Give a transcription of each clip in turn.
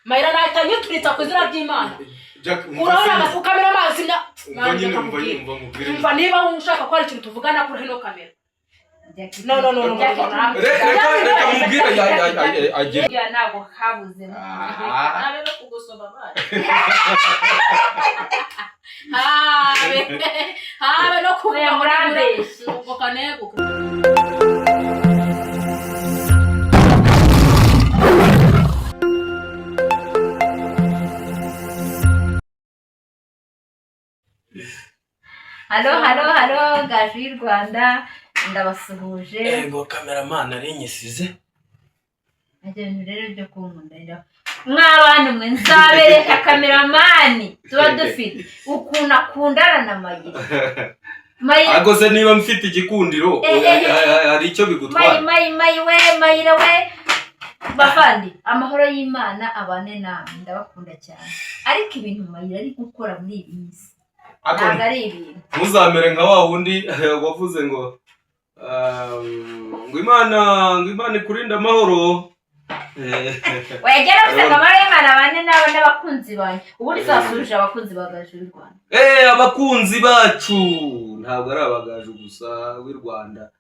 Mayira nahita nyituritsa ku izina ry'Imana. Jack, umva Urabona se- ukamera amazi na umva nyine, umva nyine, umva nkubwire. Umva, niba ushaka ko hari ikintu tuvugana kuri hino kamera. No, no, no, no, no, no. Reka mubwire agire. Ya, ntabwo habuzemo. Ah. Habe no kugusoma bana. Habe habe no kuvuga. Oya, murambeshye. Ngo kaneguke. Halo, halo, halo, Gaju y'u Rwanda, ndabasuhuje. Ego, kameramani arinyisize. Ibyo bintu rero byo kunkunda, mw'abantu mwe, nzabereka kameramani tuba dufite ukuntu akundana na Mayira. Mayira. Ariko se niba mfite igikundiro, hari icyo Mayi. bigutwara? Mayi, mayi we, Mayira we. Bavandi, amahoro y'Imana abane namwe, ndabakunda cyane. Ariko ibintu Mayira ari gukora muri iyi minsi Ariko ntabwo ari ibintu. ntuzamere nka wa wundi wavuze ngo ngo Imana ikurinde amahoro. Wegera gusa ngo amahoro y'Imana abane nawe n'abakunzi banjye. Ubundi zasubije abakunzi ba Gaju y'u Rwanda. Abakunzi bacu ntabwo ari abagaju gusa w'i Rwanda.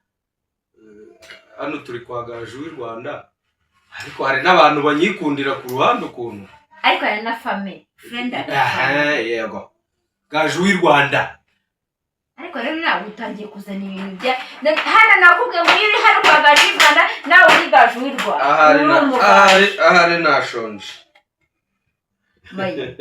Hano turi kwa Gaju w'i Rwanda, ariko hari n'abantu banyikundira ku ruhande ukuntu. Ariko hari na family friend. Aha, yego, Gaju w'i Rwanda. Ariko rero ntabwo utangiye kuzana ibintu bya hano. Nakubwiye ngo iyo uri hano kwa Gaju y'u Rwanda, nawe uri Gaju w'i Rwanda. Ahari Uri umugaju. Ahari nashonje. Mayi,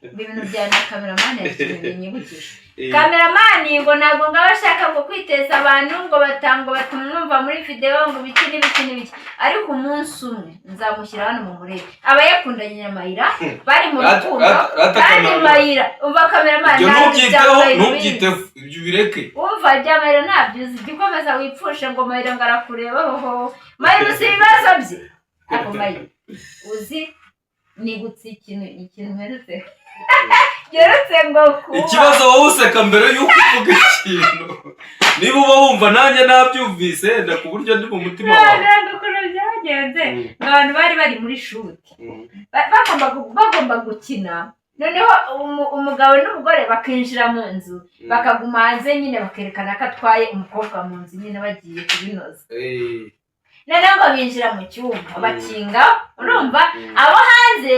ibintu bya na kameramani hari ikintu binyibukije. Kameramani ngo ntabwo ngo aba ashaka ngo kwiteza abantu, ngo batanga batumwumva muri videwo, ngo ibiki n'ibiki n'ibiki. Ariko umunsi umwe nzamushyira hano mu murebe. Aba yakundanye na Mayira, bari mu rukundo. Rata Kandi kameramani. Mayira, umva kameramani, Ibyo ntabwo ibya ntubyiteho. Mayira ubizi. Ntubyiteho, ibyo ubireke. Umva, ibya Mayira ntabyo uzi. Jya ukomeza wipfushe ngo Mayira ngo arakureba hoho. Mayira uzi ibibazo bye. Ariko Mayira, uzi nibutse ikintu mperutse geretse ngo kuba Ikibazo, wowe useka mbere y'uko uvuga ikintu. Niba uba wumva nanjye nabyumvise, wenda ku buryo ndi mu mutima wawe. Ntabwo ukuntu byagenze, ngo abantu bari bari muri shoot, bagomba gukina, noneho umugabo n'umugore bakinjira mu nzu, bakaguma hanze nyine, bakerekana ko atwaye umukobwa mu nzu nyine, bagiye kubinoza. Noneho ngo binjira mu cyumba, bakinga, urumva, abo hanze,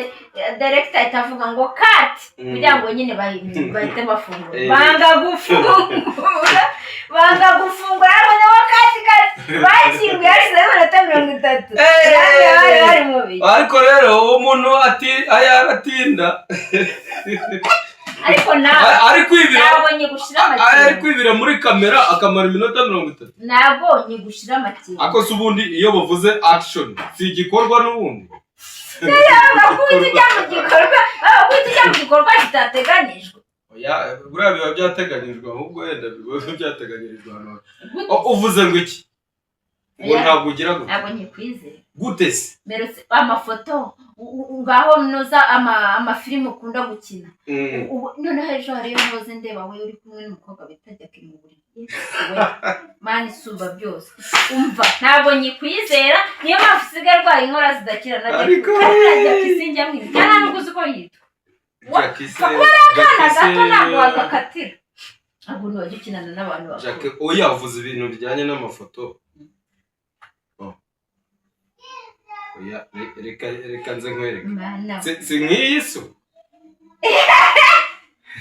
director ahita avuga ngo "Cut", kugira ngo nyine bahite bafungura. Banga gufungura, banga gufungura. Noneho "Cut, cut", bakinguye hashizeho iminota 30. Bari bari mu biki? Ariko rero uwo muntu ati aya aratinda. Ariko nawe Ari kwibira. ntabwo nyigushira Ari amakenga. kwibira muri kamera akamara iminota 30. Ntabwo nyigushira amakenga. Ako se ubundi iyo bavuze action, si igikorwa n'ubundi? Bakuhita ujya mu gikorwa, bakuhita ujya mu gikorwa kitateganijwe. Oya, buriya biba byateganyijwe, ahubwo wenda biba byateganyirijwe ahantu. Uvuze ngo iki? Ngo Oya. ntabwo ugira gute? Ntabwo nyikwizera. Gute se? Merutse amafoto ngaho noza amafilimu ukunda gukina. Ubu noneho ejo hariyo nkoze ndeba we uri kumwe n'umukobwa bita Jackie mu buriri. Yesu we, Mana isumba byose! Umva, ntabwo nyikwizera. Niyo mpamvu usigaye arwaye inkora zidakira na Jackie. Ariko Kandi na Jackie sinjya mwiza, nta nubwo uzi uko yitwa. Jackie se? Kuba ari akana Jackie gato ntabwo wagakatira. Ntabwo wajya ukinana n'abantu bakuru. Jackie, oya, uvuze ibintu bijyanye n'amafoto. Oh. Oya, reka nze nkwereke. Mana. Si nk'iyi so?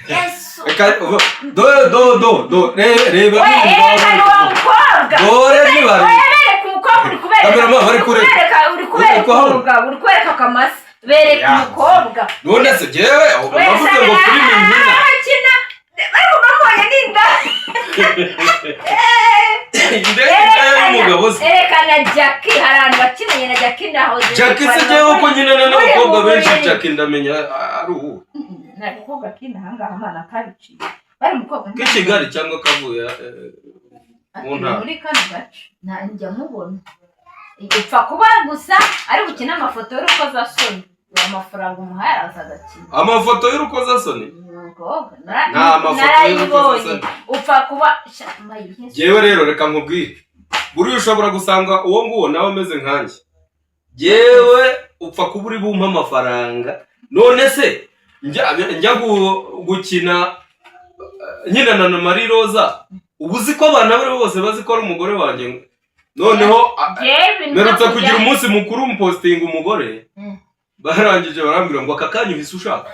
Yesu. Reka do do do do reba. We, erekana uwo mukobwa. Dore niba Bereka umukobwa uri kubereka. Kameramani, bari Uri kureka. kubereka, uri kubereka Kubereka. umugabo, uri kubereka akamasa. Bereka umukobwa. None se jyewe navuze ngo filime nkina? Akina bari bamubonye n'inda. Indege y'umugabo se? Erekana Jackie. Hari ahantu bakinanye na Jackie, nahoze. Jackie se, jyewe ko nyine n'abakobwa benshi, Jackie ndamenya ari uwo? Ni agakobwa k'inaha ahangaha, mana, kabiciye. Bari umukobwa K'i Kigali cyangwa kavuye mu ntara? Muri kano gace njya mubona. Ipfa kuba gusa ari bukine amafoto y'urukozasoni, amafaranga umuhaye araza agakina. Amafoto y'urukozasoni? Umukobwa Nta mafoto narayibonye. y'urukozasoni. Upfa kuba Jyewe rero reka nkubwire, buriya ushobora gusanga uwo nguwo nawe ameze nkanjye. Yewe, upfa kuba uri bumpe amafaranga. None se njya gukina nyina na Marie Roza, ubu uzi ko abantu abo ari bo bose bazi ko ari umugore wanjye? Noneho Jewe ibintu byo mperutse kujya- kugira umunsi mukuru, mpostinga umugore, barangije barambwira ngo aka kanya uhise ushaka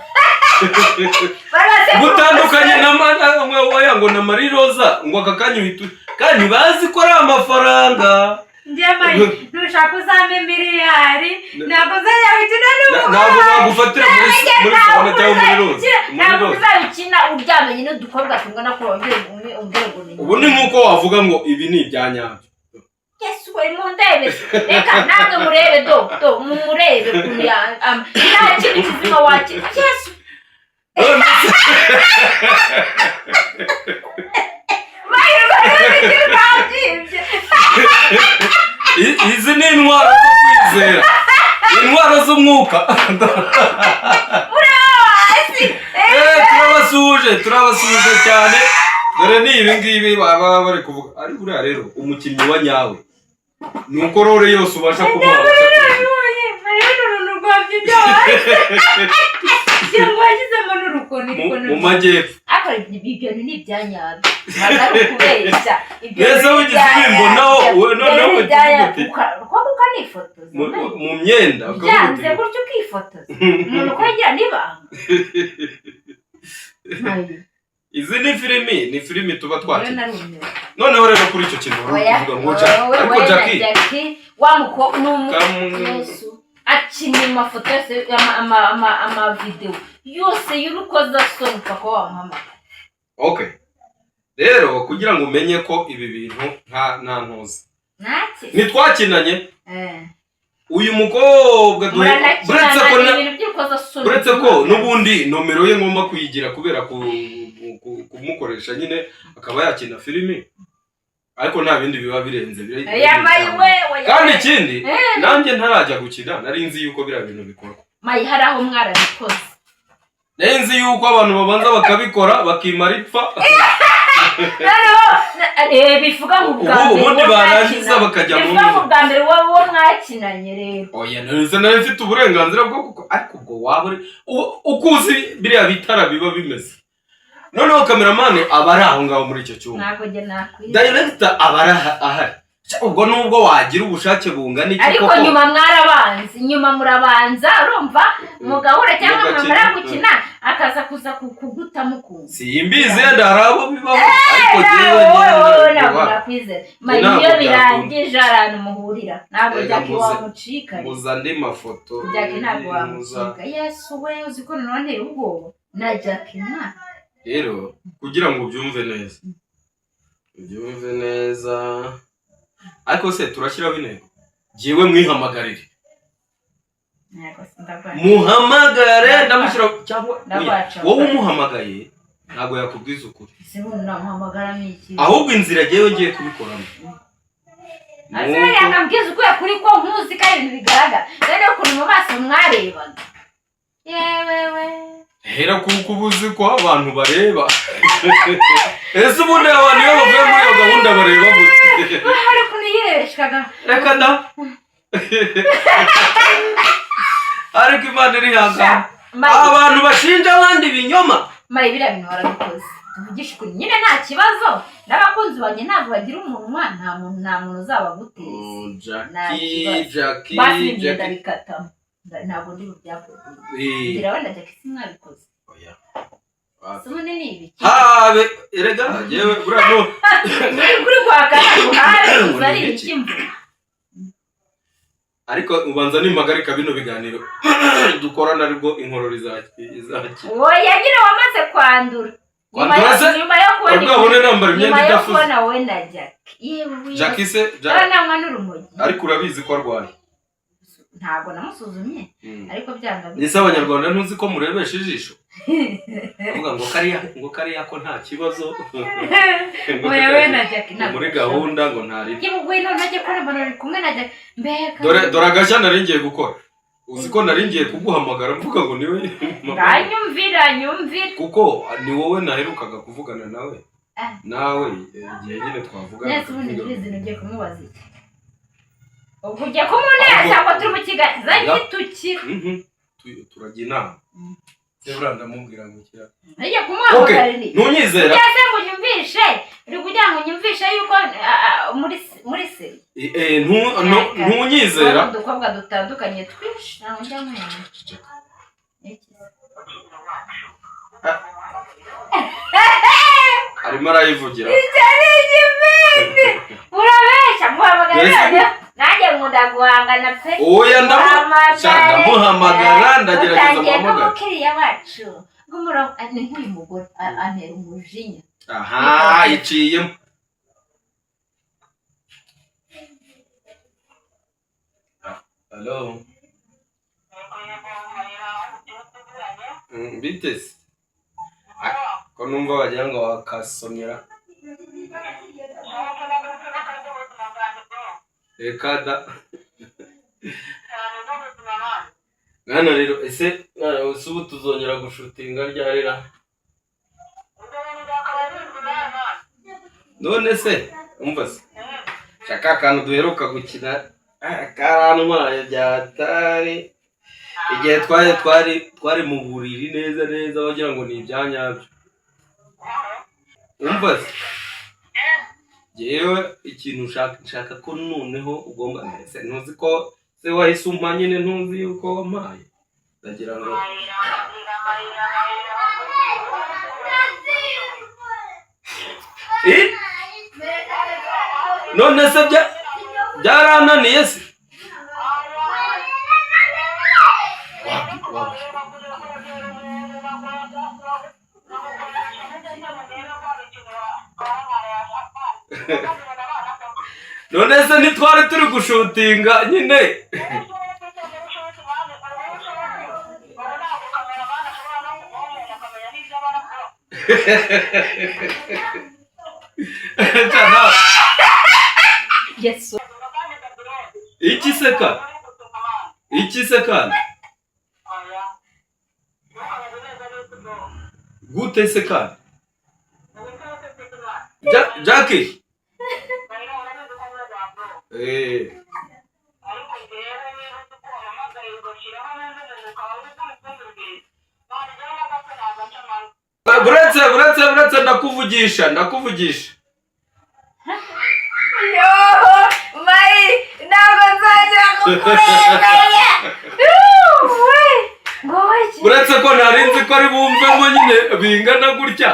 Baraze gutandukanye na oya, ngo na Marie Roza, ngo aka kanya uhita kandi bazi ko ari amafaranga. Njye mayi, ntushaka uzampa miliyari, ntabwo uzajya wikina n'umugore. Ntabwo bagufatira muri sauna cyangwa muri roza, muri Ntabwo roza. uzabikina uryamanye n'udukobwa tungana ko wongere umbwire ngo ni Ubu ni nk'uko wavuga ngo ibi ni ibya nyabyo. Yesu we, mundebe, reka namwe murebe, do do mumurebe ukuntu nta kintu kizima wakira. Yesu! None se- Mahirwe babyibye. Izi ni intwaro zo kwizera, intwaro z'umwuka. Turabasuhuje, turabasuhuje cyane. Dore ni ibi ngibi baba bari kuvuga. Ariko buriya rero umukinnyi wa nyawe ni uko role yose ubasha kumuha abasha Mahirwe, uruntu rwabyibye wagira ngo washyizemo n'urukoni. Mu majyepfo. Ariko ibyo bintu ni ibya nyabyo, ntabwo ari ukubeshya. Ibyo Mbese bintu ni wigeze ibya ubimbonaho? nyabyo. Wowe noneho Ibyo bintu ni uhita ibya uvuga nyabyo. uti- Ukaba ukanifotoza Mu myenda ukavuga byanze uti gutyo ukifotoza umuntu uko yagira n'ibanga. Izi ni filimi, ni filimi tuba Rero twakina. narumiwe. Noneho rero kuri icyo kintu wari uri Oya, kuvuga ngo Jackie, wowe ariko wowe na Jackie Jackie wa mukobwa ni Yesu, akina amafoto yose, amavidewo yose y'urukozasoni, upfa kuba wamuhamagara. Okay, rero kugira ngo umenye ko ibi bintu nta ntuzi Ntaki. ntitwakinanye uyu mukobwa duhe buretse ko Muranakinana ibintu by'urukozasoni. Uretse ko n'ubundi nomero ye ngomba kuyigira kubera kumukoresha nyine akaba yakina filimi, ariko nta bindi biba birenze Yambaye we. Kandi ikindi, nanjye ntarajya gukina nari nzi yuko biriya bintu bikorwa. Mayi, hari aho mwarabikoze. Nari nzi yuko abantu babanza bakabikora bakimara ipfa. Noneho bivuga ngo ubwa Ubu mbere ubundi uwo barangiza bakajya mu bivuga ngo ubwa mbere wowe uwo mwakinanye rero. Oya, nari nari mfite uburenganzira bwo kuko, ariko ubwo waba uri uko uzi biriya bitara biba bimeze, noneho cameraman aba ari aho ngaho muri icyo cyumba, Ntabwo njye nakwiza. director aba ari ahari. Ubwo nubwo wagira ubushake bungana iki Ariko koko, nyuma mwarabanza, nyuma murabanza, urumva, mugahura cyangwa Mugakina. mwamara gukina akaza kuza kugutamo ukuntu. Simbizi, yenda hari abo bibaho, ariko jyewe Wowe wowe njyewe ntabwo nakwizera Mayi. Ntabwo Iyo byakunda. birangije hari ahantu muhurira, ntabwo Reka Jackie wamucika. Muza andi mafoto. Jackie ntabwo Muza. wamucika. Yesu we, uzi ko noneho nteye ubwoba na Jackie nta Rero kugira ngo ubyumve neza, ubyumve neza, ariko se turashyiraho intego, jyewe mwihamagarire. Ntabwo ndagwa. Muhamagare, ndamushyira cyangwa oya, Ndagwaca. wowe umuhamagaye ntabwo yakubwiza ukuri. Ese ubu namuhamagaramo iki? Ahubwo inzira jyewe ngiye kubikoramo Ese yakambwiza ukuri kuri ko nkuzi ko ari ibintu bigaragara rero, ukuntu mu maso mwarebaga, yewewe. Hera kuko uba uzi ko abantu bareba. Ese ubundi abantu iyo bavuye muri iyo gahunda bareba gute? Hari ukuntu yirebeshwaga. Reka da, ariko Imana irihangana. Mayi, Abantu bashinja abandi ibinyoma. Mayi, biriya bintu warabikoze, tuvugishe ukuri nyine, nta kibazo n'abakunzi banjye ntabwo bagira umunwa, nta muntu uzabaguteza. Nta Jackie, kibazo. Jackie, Basi ngenda Jackie. bikatamo. Ntabwo ndi bubyakodeye. Eh, Ngira wenda Jackie si mwabikoze. Oya. Si ubundi ni ibiki? Habe, erega yewe buriya no Muri kuri kwaka ntabwo habe gusa ari Ni ibiki? ibiki mvuga. Ariko ubanza nimpagarika bino biganiro dukorana aribwo inkorora izakira. Oya nyine, wamaze kwandura. Nyuma Kwandura se? Nyuma yo kubona Ubwabone nambara imyenda nyuma yo idafuze. kubona wowe na Jackie, yewe. Jackie se Yewe, nanywa n'urumogi. Ariko urabizi ko arwaye. Ntabwo namusuzumye, ariko byanga Ese Abanyarwanda ntuzi ko murebesha ijisho, avuga ngo kariya ko nta kibazo. Oya, we na Jackie ntabwo Muri gahunda ngo ntari. Yewe we, none ajya kubona mbona uri kumwe na Jackie, mbega. Dore agashya nari ngiye gukora. Uzi ko nari ngiye kuguhamagara mvuga ngo niwe Nganyumvira, nyumvira. Kuko ni wowe naherukaga kuvugana nawe. Ah. Nawe igihe nyine twavugana Nese ubundi nyirizina ugiye kumubaza iki? Ubwo ugiye kumuneza ngo turi mu kiganza gitukira. Turajya inama. Buriya ndamubwira ngo ikira. Ngiye kumuhamagara ni. Ntunyizera. Ujya se ngo unyumvishe, uri kugira ngo unyumvishe yuko muri se. Ntunyizera. Udukobwa dutandukanye twinshi ntabwo njya nkwemera. Arimo arayivugira. Ibyo ni igipindi. Urabeshya muhamagara noneho. Nanjye nkunda guhangana pe. Oya ndamuhamagara ndagerageza muhamagara. Umukiriya wacu ni nk'uyu mugore antera umujinya. Aha iciyemo. Hello. Biteze. Ko numva wagira ngo wakasomyera. Reka da. Mwana rero ese ubu tuzongera gushutinga ryarira? None se umva se shaka akantu duheruka gukina karantwaye byatari igihe twari mu buriri neza neza wagira ngo ni ibyanyabyo. Umva se yewe ikintu nshaka ko noneho ugomba ese ntuzi ko se wahise umpa nyine ntuzi yuko wampaye ndagira ngo none se byarananiye se none se ntitwari turi gushutinga nyine. Yesu. Iki se Iki se kandi? Gute se kandi? Jackie. Buretse ndakuvugisha. Yo, mai, ntabwo nzongera kukurenganya. Uretse ko nari nzi ko ari bumvemo nyine bingana gutya,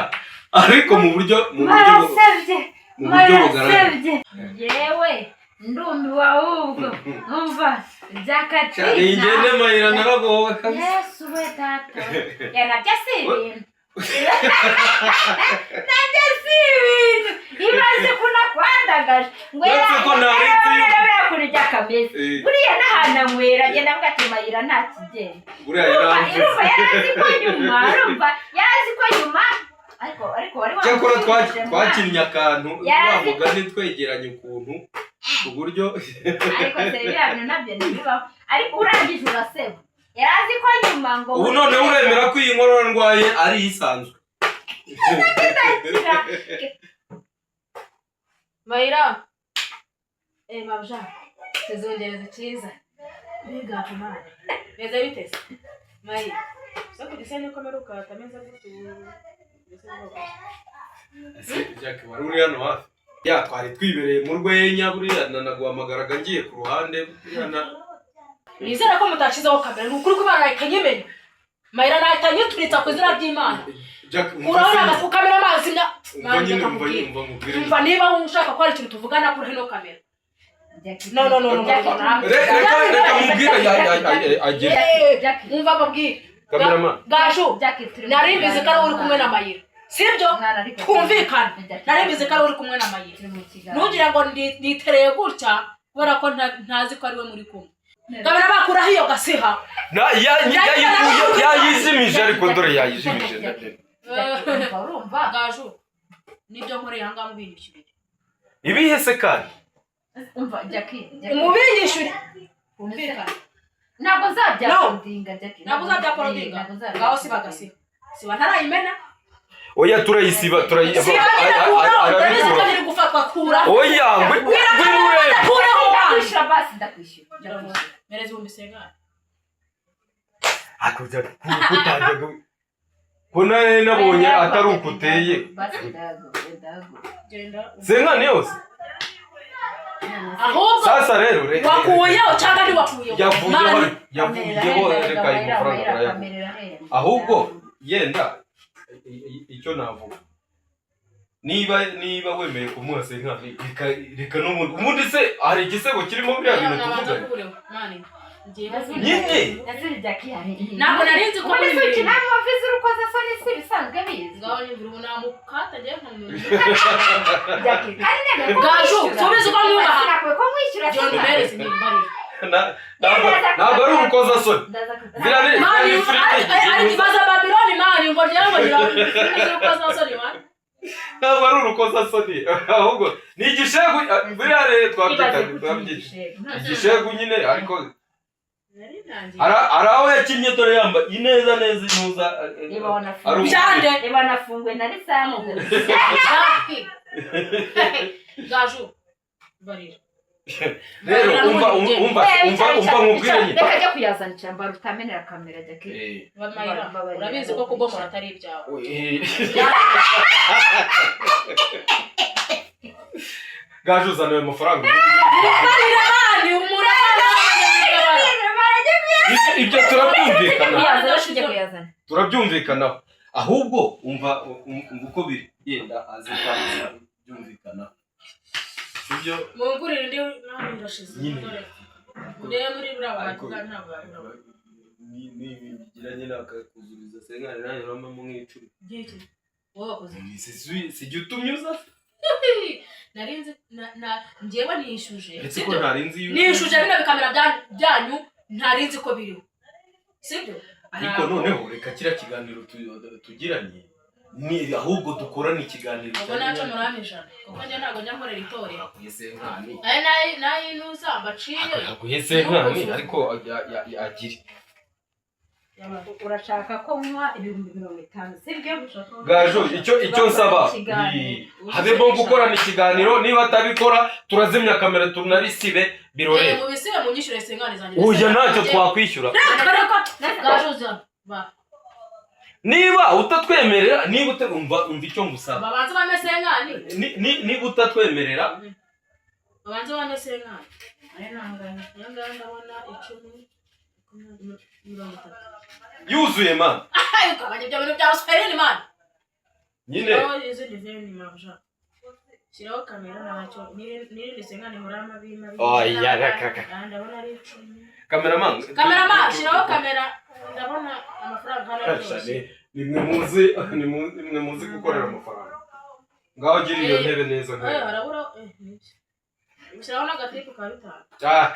ariko mu buryo bugaragara. Yewe ndumiwe ahubwo umva byakati. Ingende Mayira naragowe kabisa. Yesu we data. Ya nabyo si ibintu. Nabyo si ibintu. Ibaze kunakwandagaje. Ngo buriya kuntu ryakameze. Buriya n'ahantu anywera agenda avuga ati Mayira nta kigenda. Urumva yarazi ko nyuma, urumva yarazi ko nyuma ariko wari cyakora twakinnye akantu wa mugani twegeranye ukuntu ku buryo ariko se biriya bintu nabyo ntibibaho. Ariko urangije uraseba. Yarazi ko nyuma ngo ubu noneho uremera ko iyi nkorora ndwaye ari isanzwe. Mayira. Mabja. Tuzongereza cyiza. Biga kumana. Meze bitese. Mayira. So kugisa niko meruka atameze gute. Ese Jack wari uri hano hafi? Ya twari twibereye mu rwenya buriya nanaguhamagaraga ngiye ku ruhande buriya na Nizera ko mutashizeho kamera ni ukuri ko Imana ikanyimenya. Mayira nahita ku izina ry'Imana. Jack urabona kamera amazi umva niba ushaka ko hari ikintu tuvugana kuri hino kamera. No. Reka mubwire agire. Umva mubwire. Cameraman. Gashu. Nari mbizi ko uri kumwe na Mayira. Sibyo? Twumvikane. Nari mbizi ko uri kumwe na Mayira. Ntugira ngo nitereye gutya kubera ko ntazi ko ari we muri kumwe. Kamera bakuraho iyo gasiha. Yayizimije ariko dore yayizimije. Urumva Gaju. Nibyo nkoreye aha ngaha mubinyishyurire. Ibihe se kandi? Umva Jackie. Mubinyishyurire. Twumvikane. Ntabwo nzabyaporodinga Jackie. Ntabwo uzabyaporodinga. Ngaho siba gasiha. Siba ntarayimena. Oya turayisiba turayisiba. Siba nyine kuraho. Urabizi ko biri gufatwa kuraho. Oya ngwino urebe. Kuraho. Ndakwishyura basi, ndakwishyura. Mpereza ibihumbi cinquante. Hakurya kutajya ko nari nabonye atari uko uteye. Basi ndahaguruka, ndahaguruka. Genda. Cinquante yose. Ahubwo Sasa rero wakuyeho cyangwa ntiwakuyeho? Yavuyeho. Mani. Yavuyeho, reka ayo mafaranga urayaguha. Ahubwo yenda icyo navuga, niba wemeye kumuha cinquante, reka n'ubundi ubundi se hari igisebo kirimo biriya bintu Nabanza tuvuganye? kubureho mani, ngewe Nyine. Ntabwo nari nzi ko Ubundi muri se ukina ibi movie z'urukozasoni si ibisanzwe bizwi? Ngaho nyumvira ubu namukata ngewe nkamumenya. Jackie, kandi nemeye ko Gaju, mwishyura. subiza uko mwubaha. Sinakwiye ko mwishyura John cinquante. Mpereza imbarira. Ntabwo ari urukozasoni. Ndaza Ziriya ni Mani, ziriya ni filime. Ari ikibazo Babiloni mani, ngo ngewe ngo ngira filime z'urukozasoni mani. Ntabwo ari urukozasoni, ahubwo ni igishegu buriya rero twabyita Ibaze ko twabyita igishegu. Igishegu nyine, ariko Nari ntangiye. Hari aho yakinnye, dore yambaye ineza neza intuza Niba ari wanafunguye. Byande. Niba wanafunguwe na lisamu. Gaju, barira. Rero umva, umva, umva, umva nkubwire nyine. Reka ajya kuyazana icyambaro utamenera kamera, Jackie. Mayira, urabizi ko kubomora atari ibyawe. Gaju, uzana ayo mafaranga. Barira mani, umurara. Ibyo turabyumvikana. Kuyazana, tujya kuyazana. Turabyumvikanaho, ahubwo umva uko biri, yenda aze kandi byumvikanaho, sibyo? Mungurire indi mani, irashize. Nyine. Dore. Ndebe muri buriya Ariko bubati ntabwo yabura. Nibigira nyine akakuzuriza cinquante, nanjye uramamo nk'icumi. Ngiki. Wowe wakoze iki? Si jya utumye uza? Nari nzi na njyewe nishuje. Ndetse ko Sibyo? ntari nzi yuko Nishuje bino bikamera byanyu, ntari nzi ko biriho. Sibyo? Ariko noneho reka kiriya kiganiro tugiranye ni ahubwo dukorane ikiganiro. Ubwo nacyo murama 100, kuko njye ntabwo njya nkorera itorero. Yaguye cinquante. Ayo nayinuza mbaciye. Yaguye cinquante, ariko agire Urashaka ko nywa 50,000, sibyo? Gaju, icyo nsaba habemo gukorana ikiganiro. Niba atabikora, turazimya kamera tunarisibe birorere. Mu bisibe, munyishyure cinquante zanjye. Oya, ntacyo twakwishyura. Gaju, zana. Ba. Niba utatwemerera, niba umva, umva icyo ngusaba. Babanze bame cinquante. Niba utatwemerera Babanze bame cinquante. Ayo nangana. Ayo ngayo ndabona 10, 20, 30. Yuzuye man. Ayo ugabanya ibyo bintu bya uswahili mani. Nyine. Shyiraho izindi veni mabuja. Shyiraho kamera ntacyo. N'irindi cinquante nkoramo mabi mabi. Oya, reka, reka. Ah, ndabona ari 10. Cameraman. Cameraman, shyiraho kamera. Ndabona amafaranga hano ari yose. Ni mwe muzi gukorera amafaranga. Ngaho gira iyo ntebe neza Eh, nkayo. harabura nibyo. Shyiraho n'agatipu ka 5. Ah,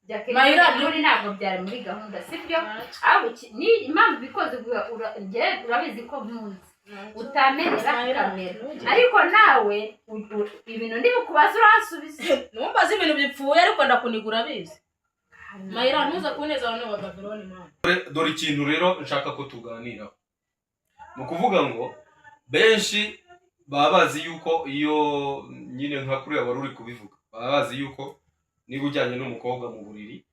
Jackie, Mayira, muri ntabwo byari muri gahunda, sibyo? Ahubwo ni impamvu bikoze njye urabizi ko nkuzi utamenera Mayira, kamera, ntugire. ariko nawe ibintu ndibikubaza uransubiza. Numbaze ibintu bipfuye, ariko ndakunigura urabizi. Mayira, ntuze kuneza abantu ba Babylon man. Dore ikintu rero nshaka ko tuganiraho, ni ukuvuga ngo benshi baba bazi yuko iyo nyine nka kuriya wari uri kubivuga, baba bazi yuko niba ujyanye n'umukobwa mu buriri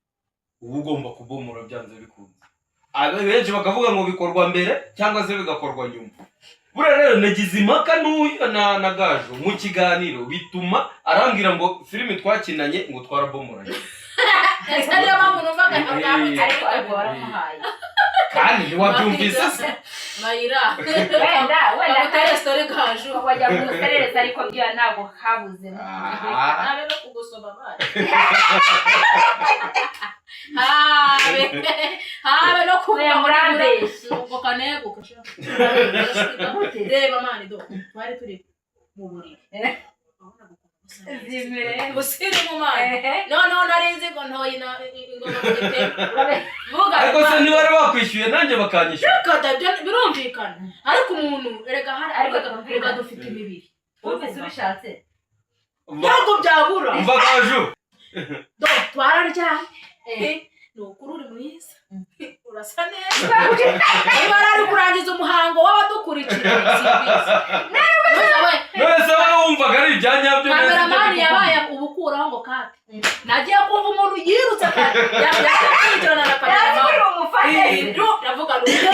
uba ugomba kubomora byanze bikunze. Abe benshi bakavuga ngo bikorwa mbere cyangwa se bigakorwa nyuma. Buriya rero nagize impaka n'uyu na Gaju mu kiganiro, bituma arambwira ngo filime twakinanye ngo twarabomoranye. Ese niyo mpamvu numvaga Eh, Ariko waramuhaye. Kandi ntiwabyumvise se? Mayira. Wenda Bagutere story, Gaju. wajya kumuserereza, ariko byo ntabwo habuzemo. Aha. Habe no kugusoma bari. Habe no kuvuga Oya, ngo murambeshye. Nuko kaneguka. Gute? Reba mani, do. Twari turi mu buriri. Zimere. Musirimu mani. Ehe. Noneho nari nzi ngo ntoye na ingoma mu gitebo. Vuga. Ariko se ntibari bakwishyuye nanjye bakanyishyura? Reka ibyo birumvikana. Ariko umuntu erega hari Ariko ariko twumvikana. reka dufite imibiri. Wumvise ubishatse. Ntabwo byabura. Umva Gaju. Do, twararyamye. Ni ukuri uri mwiza, urasa neza. Niba ari kurangiza umuhango w'abadukurikira, simbizi. None se wowe wumvaga ari ibya nyabyo neza? Cameraman yabaye ubukuraho. gukuraho ngo kate nagiye kumva umuntu yirutse kare yakurikirana na Yazi kamera. ko uri umufate. Ndavuga ngo ibyo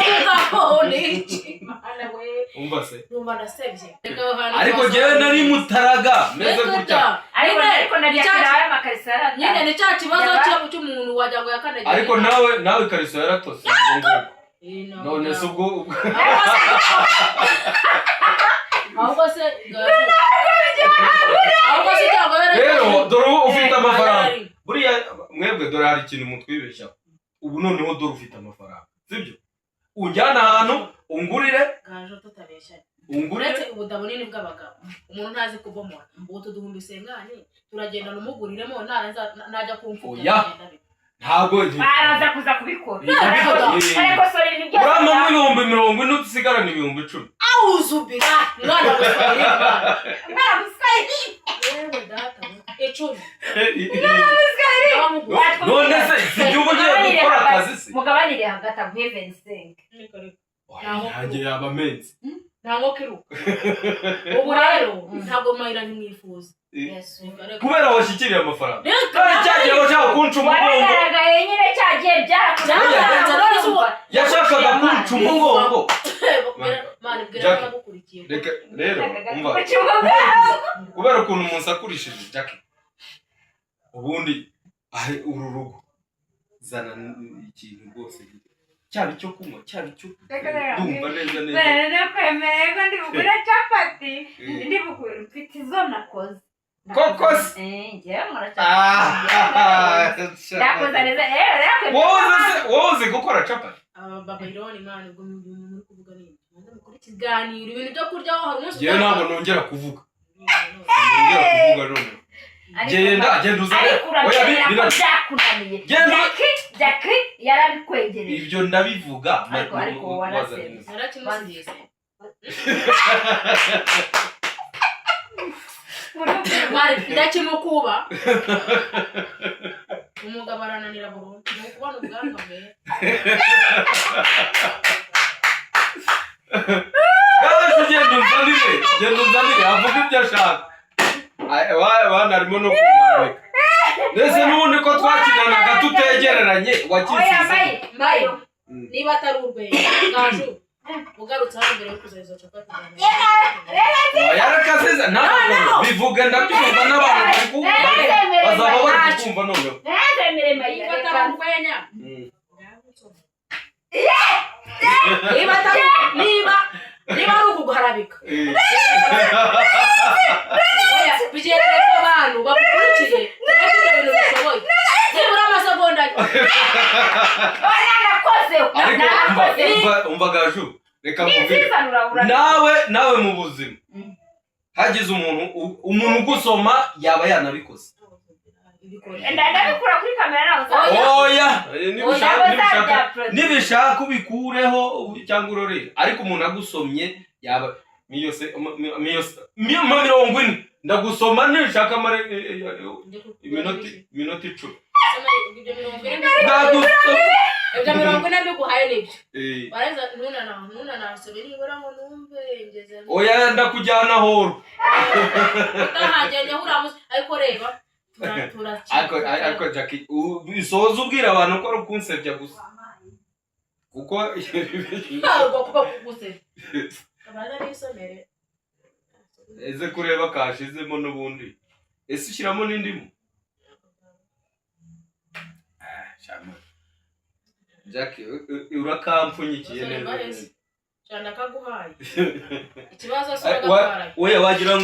ni iki, Mana we? Umva se. Numva ndasebye. Ariko njyewe nari mutaraga meze gutya. Ariko Nyine, ariko nari yakiraho amakariso yaratanga. Nyine ni cya kibazo cy'umuntu wagira ngo yakandagiye. Ariko nawe ikariso yaratose ubwo ngubwo. Eh, ntabwo. None se ubwo Ahubwo se cyangwa Rero dore ubu ufite amafaranga. Yari. Buriya mwebwe dore hari ikintu mutwibeshyaho. Ubu noneho dore ufite amafaranga, sibyo? Unjyana ahantu ungurire. Gajo, tutabeshyanye, Ungurire. uretse ubuda bunini bw'abagabo, umuntu ntazi kubomora ubu tuduhumbi isengani turagenda umuguriremo najya kumfuka. Oya. Ntabwo Araza kuza kubikora. Eh, Arakosora ibintu byose. urampamo 40,000, usigarana 10,000. Awuzubira mwana muswahili. Mwana muswahili. Yewe data we, 10. None se si uba ugiye gukora akazi se? Mugabanire hagati, aguhe 25. Oya, nanjye yaba amenze. Nta nkoko iruka. Ubu rero ntabwo Mayira ntimwifuza. Kubera washyikiriye amafaranga. Reka. Kandi cyagiye bashaka kunca umugongo. Waragaragaye nyine, cyagiye Byarakunze, none se Yashakaga kunca umugongo. Mani, bwira Jackie. abagukurikiye. Reka rero umva. Kuca umugongo. Kubera ukuntu umuntu akurishije Jackie, ubundi ahe uru rugo zana ikintu rwose, cyaba icyo kunywa, cyaba icyo Reka rero. ndumva neza neza. Nakwemereye ko ndi bugure capati, ndi bugure, mfite izo nakoze. Koko se? Eh, njyewe nkora capati, ndakoza neza rero rero. Wowe uzi se, wowe uzi gukora capati? Aba babayironi, mani, ubwo mu bintu muri kuvuga ni ibyo muze mukore ikiganiro, ibintu byo kurya hari umunsi. Njyewe ntabwo nongera kuvuga noneho. Genda, genda uzane. Ariko Oya, urabyemera ko byakunaniye? Genda. Jackie, Jackie yarabikwegereje. Ibyo ndabivuga. Ariko warasebye. Narakimusigiye. Mari, ndakimukuba, umugabo arananira burundu, ni ukubona ubwanwa bwera. Gaje, genda unzanire, genda unzanire avuga ibyo ashaka. Ay, bana harimo no kumarika ndetse n'ubundi ko twakinanaga tutegereranye. Oya. Wakisize. Mayi, mayo. Niba atari urwenya, Gaju, ugarutse hano mbere yo kuzana izo capati. Yarakaziza ntabwo bivuga, ndabyumva n'abantu bari kumva, bazaba bari kukumva noneho. Ntazemere mayi. Niba atari urwenya, niba atari niba ari ukuguharabika, oya, bigerere ko abantu bagukurikiye turebe ko ibyo bintu bishoboye nibura amasegonda ane. Oya, nakoze. Ariko umva. Nakoze. Umva Gaju, reka nkubwire. Nziza nurabura. Nawe mu buzima hagize umuntu ugusoma yaba yanabikoze. Ndabikura kuri kamera nawe. Oya. Oya, nibishaka Oya. nibishaka ubikureho cyangwa urorere, ariko umuntu agusomye yaba miyo se miyo 40 ndagusoma, nibishaka mare iminota 10 Ibyo 40, ndagusoma. Ibyo 40 mbiguhaye nibyo. Eh, warangiza ntunanasome nibura ngo numve ngeze. Oya, ndakujyana horo. Utahagenda uramuze, ariko reba Ariko Jackie, usoza ubwira abantu ko ari ukunsebya gusa kuko ntabwo kuba kugusebya, abanza nisomere. Eze kureba kashizemo n'ubundi, ese ushyiramo n'indimu? Ah, shama. Jackie, urakampfunyikiye Basore, neza. bareze. Neza. Cyane akaguhaye ikibazo se? Eh, Uragatwara. Oya, wagira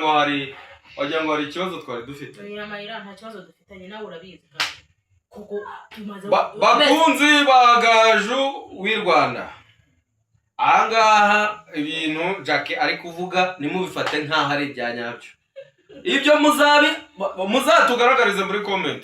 ngo hari ikibazo twari dufite. Ni amayira, nta kibazo dufitanye nawe, urabizi kandi kuko tumaze Bakunzi ba Gaju w'i Rwanda, ahangaha ibintu Jackie ari kuvuga ntimubifate nk'aho ari ibya nyabyo. Ibyo muzabi muzatugaragarize muri comment.